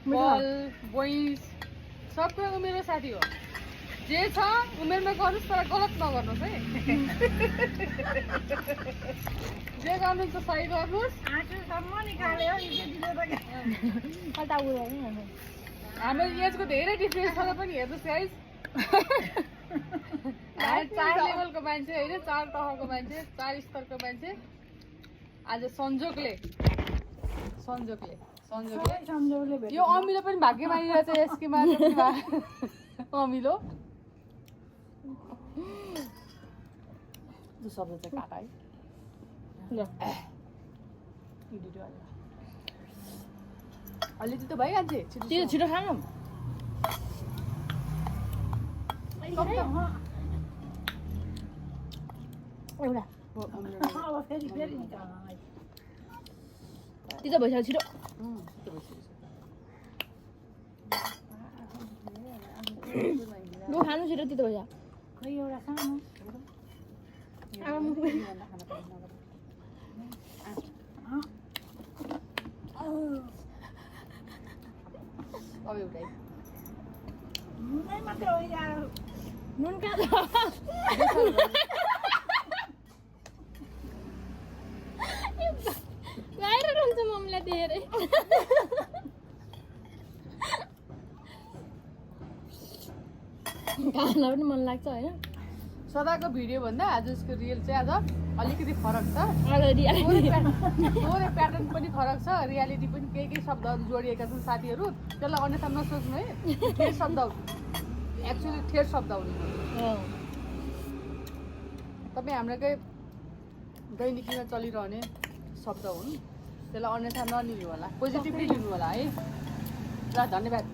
बल boys सबै उमेरको साथी हो जे छ उमेरमा गर्नुहोस् तर गलत नगर्नुहोस् है जे गर्नुहुन्छ सही गर्नुहोस् हाम्रो एजको धेरै डिफ्रेन्स छ पनि हेर्नुहोस् गाइस चार लेभलको मान्छे होइन चार तहको मान्छे चार स्तरको मान्छे आज संजोगले यो अमिलो पनि भाग्य मानिरहेछ यसकी मात्र अमिलो शब्द चाहिँ काटा है अलिकति त भइहाल्छ छिटो खानु एउटा तितो भइसक्यो छिटो लु खानु छिटो तितो भइसक्यो खै एउटा सानो अब एउटै नुनै मात्रै हो यार नुन कहाँ गाएर रहन्छ मम्मीलाई धेरै खान पनि मन लाग्छ होइन सदाको भिडियो भन्दा आज उसको रियल चाहिँ आज अलिकति फरक छ प्याटर्न पनि फरक छ रियालिटी पनि केही शब्दहरू जोडिएका छन् साथीहरू त्यसलाई अन्यथा नसोच्नु है ठेट शब्द एक्चुअली ठेट शब्द हुनु तपाईँ हाम्रोकै दैनिकीमा चलिरहने शब्द हुन् त्यसलाई अन्यथा नलिनु होला पोजिटिभली लिनु होला है ल धन्यवाद